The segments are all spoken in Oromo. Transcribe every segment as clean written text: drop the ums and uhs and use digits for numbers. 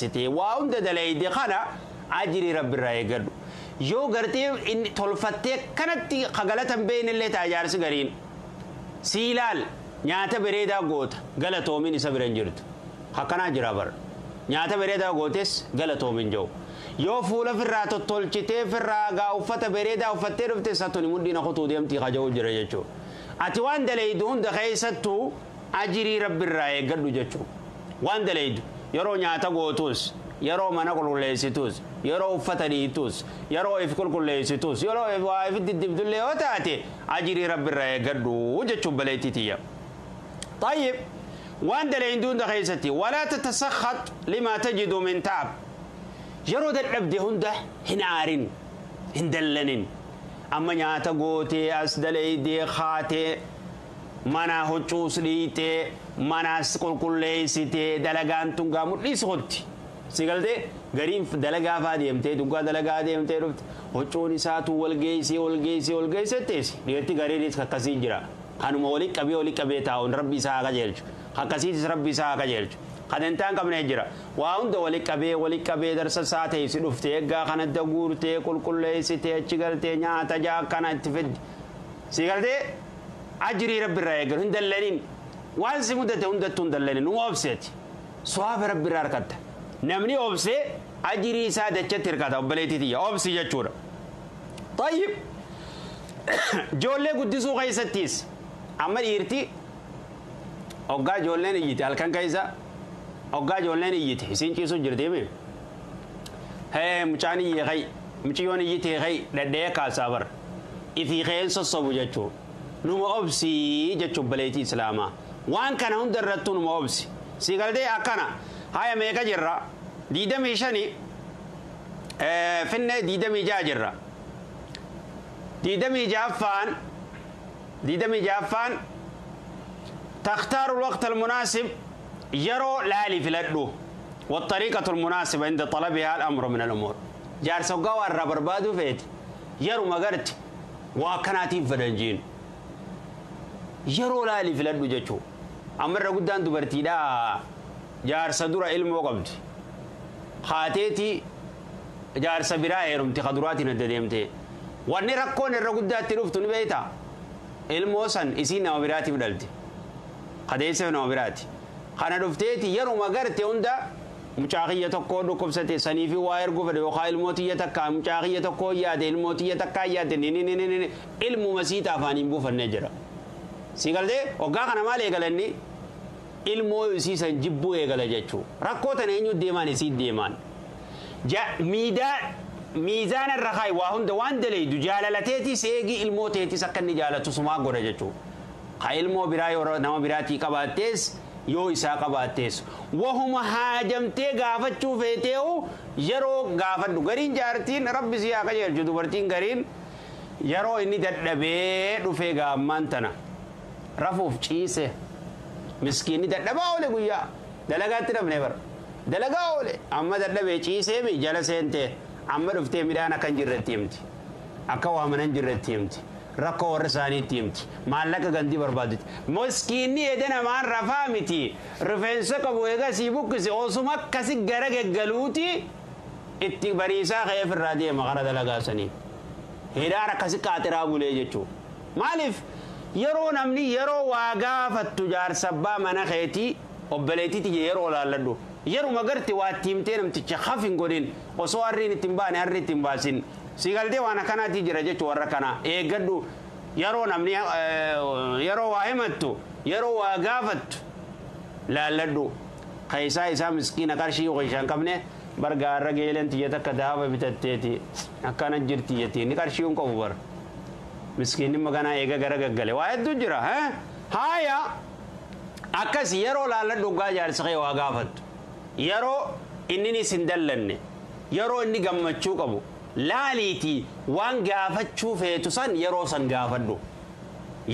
qulqulleessitee waa hunda dalayde kana ajirii rabbirraa eeggadhu. Yoo gartee inni tolfattee kanatti kagalatan beeynillee ta'a jaarsi gariin sii ilaal nyaata bareedaa goota galatoomin isa bira hin jirtu. Akkanaa jira bara. Nyaata bareedaa gootes galatoomin jiru. Yoo fuula firraa tottolchitee firraa gaa uffata bareedaa uffattee dhufte satuni mudhiin kutuu deemtii kaja'u jira jechuudha. Ati waan dalaydu hunda keessattuu ajirii rabbirraa eeggadhu jechuudha. Waan dalaydu yeroo nyaata gootus, yeroo mana qulqulleessitus, yeroo uffata dhiitus, yeroo if qulqulleessitus, yeroo waa if diddibdullee yoo taate ajirii rabbirraa eeggadhu jechuun baleetti tiyya. طيب waan dalaydu hunda keessatti ولا تتسخط لما تجد من تعب. Yeroo dadhabde hunda hin aarin, hin dallanin. Amma nyaata gootee as dalaydee kaatee mana huccuus dhiitee manaas qulqulleessitee dalagaan tun gaa mudhiis hotti. Si galtee gariin dalagaa faa deemtee duggaa dalagaa deemtee dhufte huccuun isaatu wal geessee wal geessee wal geessee teessi. Dhiirti gariinis akkasii jira. Kanuma walii qabee taa'uun rabbi isaa haa qajeelchu. Akkasiitis rabbi isaa haa qajeelchu. Kadantaa hin qabne jira. Waa hunda walii qabee darsa isaa teessi dhuftee eeggaa kanatti guurtee qulqulleessitee achi galtee nyaata jaa kana itti fiddi. Si galtee ajirii rabbirraa eegalu hin dallaniin. Waan si mudate hundattuu hin dallanin. Numa obseeti. Suwaafa rabbirraa harkatta. Namni obsee ajirii isaa dachatti hirkata obboleettii tiyya. Obsi jechuudha. طيب ijoollee guddisuu keessattis amma dhiirti hoggaa ijoolleen iyyite halkan keessa hoggaa ijoolleen iyyite isiin ciisuu jirti himi. Hee mucaan iyyee kai mucayyoon iyyitee kai dhadhee kaasaa bara. Ifii keen sossobu jechuudha. Numa obsii jechuun baleetii islaamaa. Waan kana hunda irrattuu numa obsi. Si galtee akkana haya meeqa jirra? 25 finne 26 jirra. 26ffaan تختار الوقت المناسب يرو لالي في لدو والطريقة المناسبة عند طلبها الأمر من الأمور. جارس وقوى الربربادو فيت يرو مقرت وكناتين فدنجين يرو لالي في لدو جتشو أمر قدان دبرتي لا جارس دورا علم وقبت خاتيتي جارس براي رمتي خدراتي ندديمتي واني ركون الرقدات تلفتو نبيتا ilmoo san isiin nama biraatiif dhalte kadeessa nama biraati kana dhufteeti yeruma garte hunda mucaa kiyya tokko dhukkubsate sanii fi waa erguu fedhe yookaan ilmoo tiyya takkaa mucaa kiyya tokko yaade ilmoo tiyya takkaa yaade ni ni ni ni ilmuma siita afaaniin buufannee jira. Si galtee hoggaa kana maal eegalanni ilmoo isiisan jibbuu eegala jechuu rakkoo tana eenyu deemaan isii deemaan miidaa miizaana irra kaayi waa hunda waan dalaydu jaalalateetis eegi ilmoo teetis akka inni jaalatu sumaa godha jechuu ka ilmoo biraa yeroo nama biraatii qabaattees yoo isaa qabaattees wahuma haajamtee gaafachuu feetee'u yeroo gaafadhu gariin jaartiin rabbi si haa qajeelchu dubartiin gariin yeroo inni dadhabee dhufee gaammaan tana rafuuf ciise miskiinni dadhabaa oole guyyaa dalagaatti dhabne bara dalagaa oole amma dadhabee ciisee mi jala seentee amma dhuftee midhaan akka hin jirretti himti akka waa mana hin jirretti himti rakkoo warra isaaniitti himti maallaqa gandii barbaadutti miskiinni ede namaan rafaa miti rifeensa qabu eega sii buqqise osuma akkasi gara geggaluuti itti bariisaa ka'ee ofirraa deema kara dalagaa sanii hidhaan akkasi qaaxiraa bulee jechuu maaliif yeroo namni yeroo waa gaafattu jaarsabbaa mana keetii obboleettiiti yeroo laalladhu yeruma garte waa itti himtee namticha haf hin godhin osoo harriin itti hin baane harri itti hin baasin si galtee waan akkanaati jira jechuu warra kana eeggadhu yeroo namni yeroo waa himattu yeroo waa gaafattu laalladhu keessaa isaa miskiina qarshii yoo isaan qabne bargaarra geeleen tiyya takka daaba bitatteeti akkana jirti jettiin ni qarshii hin qabu bara miskiinni maganaa eega gara gaggale waa hedduu jira haaya akkas yeroo laalladhu dhugaa jaarsa kee waa gaafattu yeroo inni sin dallanne yeroo inni gammachuu qabu laaliitii waan gaafachuu feetu san yeroo san gaafadhu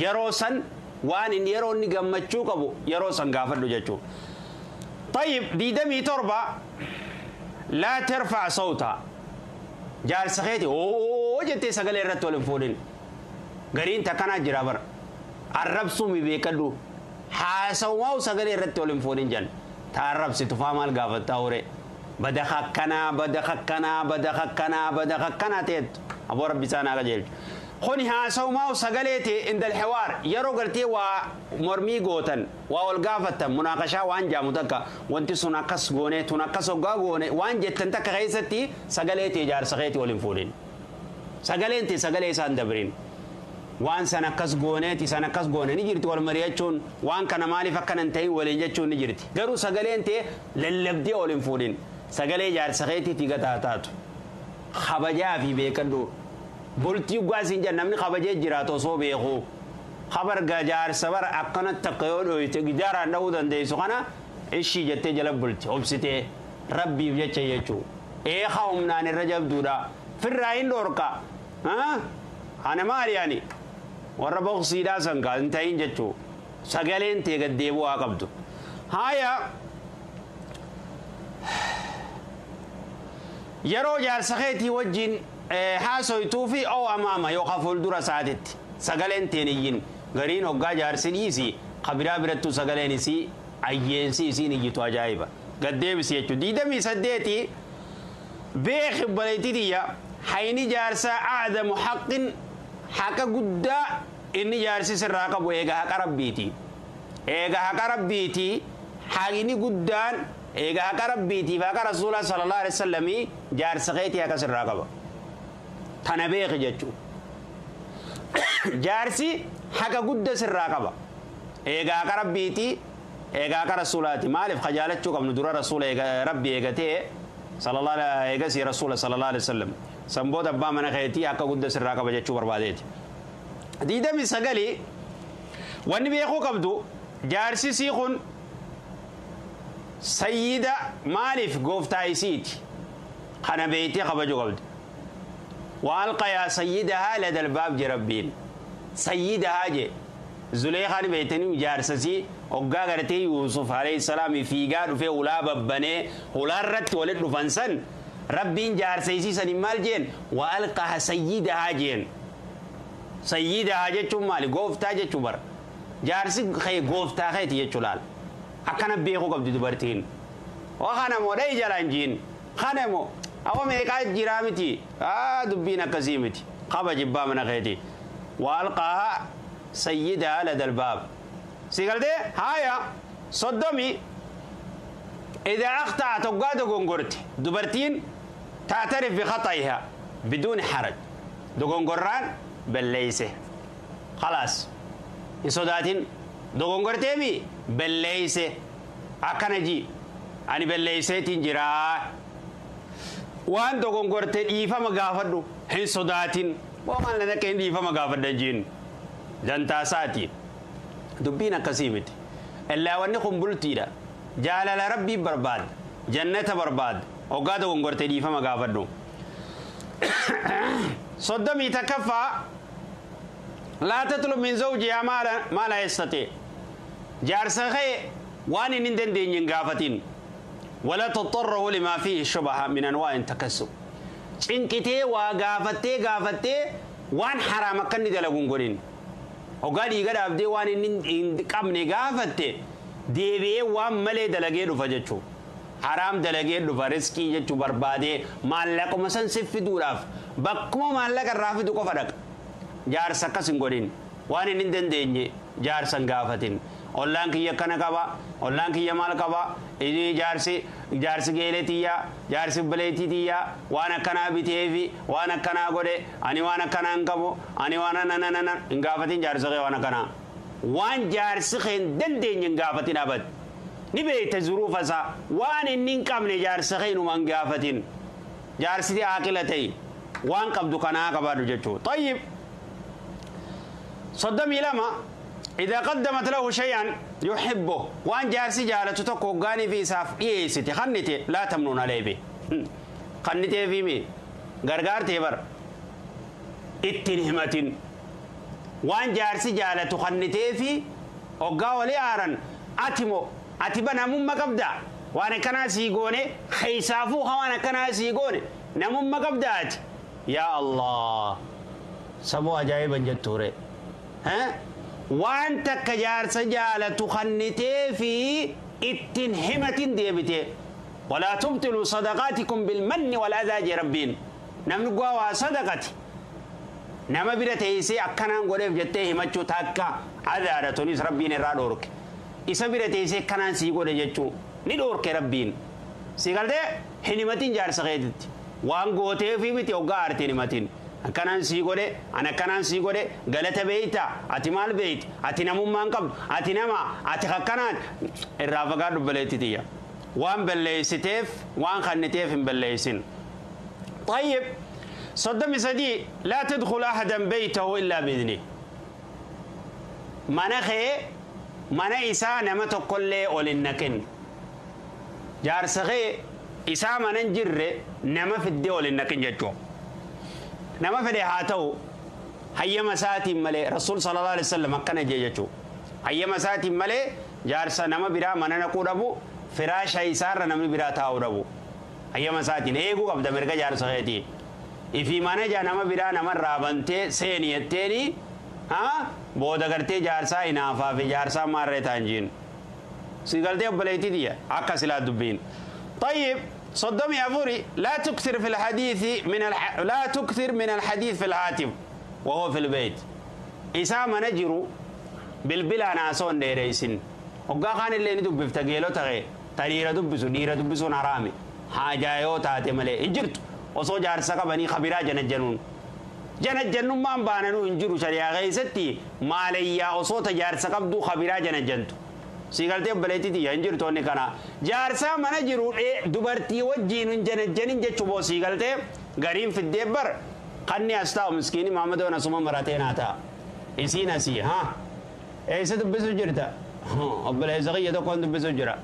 yeroo san waan inni yeroo inni gammachuu qabu yeroo san gaafadhu jechuudha. طيب 27 لا ترفع صوتها jaarsa keeti oo jettee sagalee irratti wal hin fuudhin gariin takkanaa jira bara arrabsuu mi beekadhu haasawwaa'u sagalee irratti wal hin fuudhin jan ta arrabsitu faa maal gaafattaa hore Bada akkanaa, bada akkanaa, bada akkanaa, bada akkanaa ta'etu aboo rabbi isaan haa qajeelchu. Kuni haasawumaa sagaleeti indal hiwaar yeroo gartee waa mormii gootan, waa ol gaafattan, munaaqashaa waan jaamu takka, wanti sun akkas goone, tun akkas hoggaa goone waan jettan takka keessatti sagaleeti ijaarsa keetii waliin fuudhin. Sagaleen tee sagalee isaan dabrin. Waan san akkas gooneeti, san akkas goone ni jirti, wal mari'achuun waan kana maaliif akkana hin ta'in waliin jechuun ni jirti. Garuu sagaleen tee lallabdee waliin fuudhin. Sagalee ijaarsa keetiitii gataa taatu. Kabajaa fi beekadhu. Bultii dhugaa siin jedhan namni kabajee jiraatu osoo beeku. Kabar jaarsa bara akkanatti akka yoo dhoyte gidaaraan dha'uu dandeessu kana ishii jettee jala bulti obsitee rabbiif jecha jechuu. Eekaa humnaan irra jabduudha. Firraa hin dhorka. Ana maali ani? Warra boqsiidhaa san kaa hin ta'in jechuu. Sagaleen tee gad deebi'uu haa qabdu. Haaya, yeroo jaarsa keetii wajjin haasoytuu fi oo amaama yookaan fuuldura isaatitti sagaleen teen iyyin. Gariin hoggaa jaarsi dhiisi kabiraa birattuu sagaleen isii ayyeensi isiin iyyitu ajaa'iba. Gad deebisi jechuudha. 28, beeki obboleettii tiyya, hayni jaarsaa aadamu haqqin, haqa guddaa inni jaarsi sirraa qabu eega haqa rabbiiti. Eega haqa rabbiiti, haqni guddaan eega haqa rabbiitiif haqa rasuulaa sallallahu alaihi wasallamii jaarsa keetii haqa sirraa qaba. Tana beeki jechuudha. Jaarsi haqa guddaa sirraa qaba. Eega haqa rabbiiti, eega haqa rasuulaati. Maaliif kajaalachuu qabnu dura rasuula eega rabbi eegatee sallallahu eegasii rasuula sallallahu alaihi wasallam. Sanboota abbaa mana keetii haqa guddaa sirraa qaba jechuu barbaadeeti. 29, wanni beekuu qabdu jaarsi sii kun sayyida, maaliif gooftaa isiiti. Kana beeytee kabajuu qabdi. وألقيا سيدها لدى الباب جربين سيدها جي زليخان بيتني جارسسي وقا غرتي يوسف عليه السلام في قاد في ولا ببني ولا رت ولد فنسن ربين جارسيسي سن مال جين وألقاها سيدها جين سيدها جي مالي غوفتا جي بر جارسي خي غوفتا خي تي چلال أكنا بيخو قبض دبرتين وخانا مو داي جلان جين خانا مو أو ميقا جرامتي دبين كزيمتي قبا جبا من خيتي وألقاها سيدها لدى الباب سيقال دي. هايا صدمي، إذا أخطأت وقاد غونغورتي دبرتين تعترف بخطئها بدون حرج، دوغونغوران بليسه خلاص يصداتين دوغونغورتي بليسه أكنجي أني بليسه تنجرا waan dogongorte dhiifama gaafadhu, hin sodaatin. Waan lana keen dhiifama gaafadha jiin dantaasaati. Dubbiin akkasii miti. Illaa wanni kun bultiidha. Jaalala rabbii barbaada, jannata barbaada. Hoggaa dogongorte dhiifama gaafadhu. 31ffaa, لا تطلب من زوجها ما لا يستطيع. Jaarsa kee waan inni hin dandeenye hin gaafatin. ولا تضطره لما فيه شبهة من أنواع التكسب. Cinqitee waa gaafattee gaafattee waan haraam akka inni dalagu hin godhin. Hoggaa dhiiga dhaabdee waan inni hin qabne gaafatte deebi'ee waan malee dalagee dhufa jechuudha. Haraam dalagee dhufa riskii jechuu barbaadee maallaquma san si fiduudhaaf bakkuma maallaqa irraa fidu qofa dhaqa. Jaarsa akkas hin godhin. Waan inni hin dandeenye jaarsa hin gaafatin. Ollaan kiyya akkana qaba, ollaan kiyya maal qaba, inni jaarsi jaarsi geelee tiyyaa, jaarsi baleetii tiyyaa waan akkanaa biteefi waan akkanaa godhe, ani waan akkanaa hin qabu, ani waan nananana hin gaafatin jaarsa kee waan akkanaa. Waan jaarsi kee hin dandeenye hin gaafatin abad. Ni beekta zuruufa isaa, waan inni hin qabne jaarsa kee inuma hin gaafatin. Jaarsi aaqila ta'e waan qabdu kanaa qabaadhu jechuudha. طيب، 32، إذا قدمت له شيئا يحبه، وان جارسي جالته تكو غاني في ساف إيستي خنتي لا تمنون عليه به خنتي في مي غرغار تيبر اتنهمتين. وان جارسي جالته خنتي في وقا ولي آرن أتمو أتبا نمم قبدا وانا كنا سيقوني خيسافو وانا كنا سيقوني نمم قبدات. يا الله، سمو عجائبا جتوري ها. Waan takka jaarsa jaalatu kannitee fi ittiin himatin deebite. ولا تبطلوا صدقاتكم بالمن والأذى جي ربين. نمن قوا صدقتي. نما برتيسي أكنان غريف جته مچو تاكا عذارة تونس ربين الرادورك. إسا برتيسي كنان سيقول جتشو ندورك ربين. سيقال ده هنمتين جار سغيدت. وان غوتي في متي وغارتي نمتين. أكنان سيقول أنا كنان سيقول غلط بيتا أتي مال بيت أتي نمو مانكب أتي نما أتي خكنان الرافقات بليتي تيا. وان بليستيف وان خنتيف بليسين. طيب صدام سدي لا تدخل أحدا بيته إلا بإذنه. منخي من إسا نما تقول لي أولنكن. جار سخي إسا من نجر نما في الدي أولنكن جتشو. نما في هاتو هيا مساتي ملي رسول صلى الله عليه وسلم كان جيجتشو. هيا مساتي ملي جار نما برا من نقول أبو فراش إسار نما برا تاو أبو. هيا مساتي نيجو قبل مرجع جار سخيتي. إفي مانا جا نما برا نما رابنته سينيتني ها بودا کرتے جارسا إنافا في جارسا مار رہے تانجين سيقالتي أبليتي دي عكا سلا دبين. طيب صدام أفوري لا تكثر في الحديث من لا تكثر من الحديث في الهاتف وهو في البيت. إسامة نجرو بالبلا ناسون ديريسين وقا خان اللي ندب بفتقيلو تغي تريرا دبسو ديرا دبسو نرامي حاجة يو تاتي ملي إجرتو osoo jaarsa qabanii kabiraa janajjanuun janajjannummaan baananuu hin jiru shari'aa keessatti maalayyaa osoo ta jaarsa qabduu kabiraa janajjantu si galtee obboleettii tiyya hin jirtu inni kana jaarsaa mana jiru dubartii wajjiin hin janajjanin jechuu boo si galtee gariin fiddee bar kanni as taa'u miskiini maamadoon asuma maratee naa ta'a isiin asii haa eessa dubbisu jirta obboleessa kiyya tokkoon dubbisu jira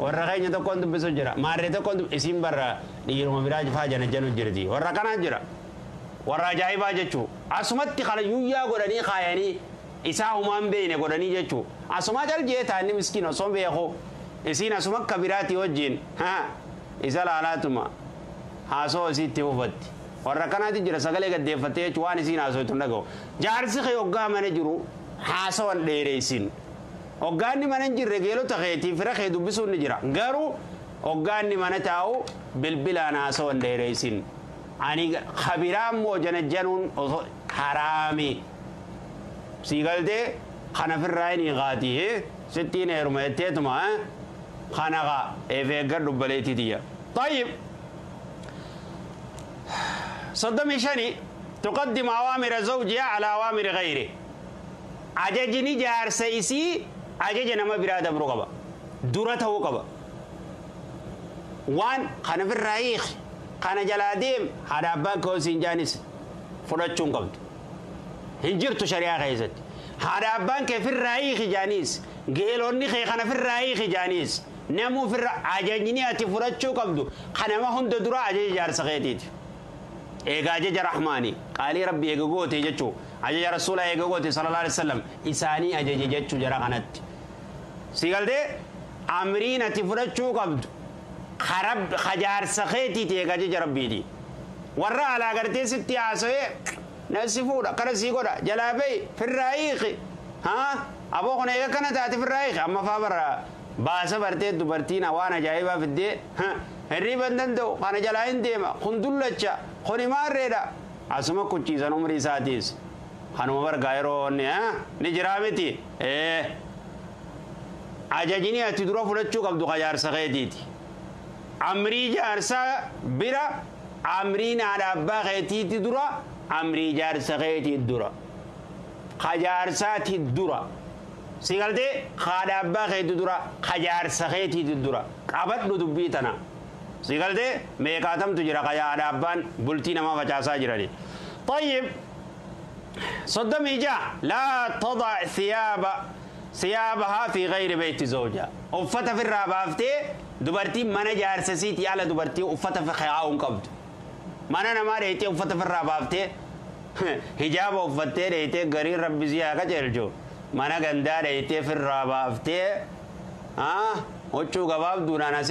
warra keenya tokkoon dubbisu jira maarree tokkoon isiin barra dhiiruma biraa faa janajjanu jirti warra kanaa jira warra ajaa'ibaa jechuu asumatti kana yuyyaa godhanii kaayanii isaa humaan beeyne godhanii jechuu asuma jalgee taanni miskiin osoo beeku isiin asuma akka biraatii wajjiin haa isa laalaatuma haasoo isiitti ufatti warra kanaati jira sagalee gaddeeffattee jechuu waan isiin haasoo dhaga'u jaarsi kee hoggaa mana jiru haasawan dheereessin. Hoggaanni mana hin jirre geelota keetii fira kee dubbisuun ni jira. Garuu hoggaanni mana taa'u bilbilaan haasawan dheereessin. Ani kabiraa immoo janajjanuun haraami. Sii galtee kana firraa hin qaatii sittiin heeruma jetteetuma kana qa eef eeggadhu dubbaleetii tiyya. طيب صدام شني تقدم أوامر زوجها على أوامر غيره. أججني جارسة إسي أجج نما برادة برقبة درته قبة وان خنا في الرئيخ خنا جلاديم هذا أبان كوسين جانس فرتشون قبض هنجرت شريعة غيزت هذا أبان كيف الرئيخ جانس قيلوني خي خنا في الرئيخ جانس نمو في أججني أتي فرتشون قبض خنا ما هند درا أجج جار سخيتيت إيجا أجج رحماني قالي ربي إيجا قوتي جتشو أجج رسول الله إيجا قوتي صلى الله عليه وسلم إساني أجج جتشو جرا قنات سيقال دي أمرين أتفرجو قبض خرب خجار سخيتي تيجا أجج ربي دي ورا على قرتي ستي عاسوي نسيفورا كرسيقورا جلابي في الرئيخ ها أبو خنا إيجا كانت أتي في الرئيخ أما فابر باسا برتي دبرتين وانا جايبها في الدي ها الريبان دندو خنا جلاين ديما خندلتشا خني ماريدا asuma kuchiisan umrii isaatiis kanuma bargaa yeroo inni ni jiraa miti ajajni ati dura fudhachuu qabdu ka jaarsa keetiiti amrii jaarsaa bira amriin haadha abbaa keetiiti dura amrii jaarsa keetii dura ka jaarsaati dura si galtee haadha abbaa keetii dura ka jaarsa keetiiti dura qabadhu dubbii tana si galtee meeqaatamtu jira ka haadha abbaan bultii namaa facaasaa jirani. طيب صدام إجا لا تضع ثيابها في غير بيت زوجها أفتا في الرابافتي دبرتي من جارسسيتي على دبرتي أفتا في خياون قبض من أنا ما رأيتي أفتا في الرابافتي حجاب أفتي رأيتي غرير ربي زيها كجلجو من غندا رأيتي في الرابافتي ها وچو غباب دورانا.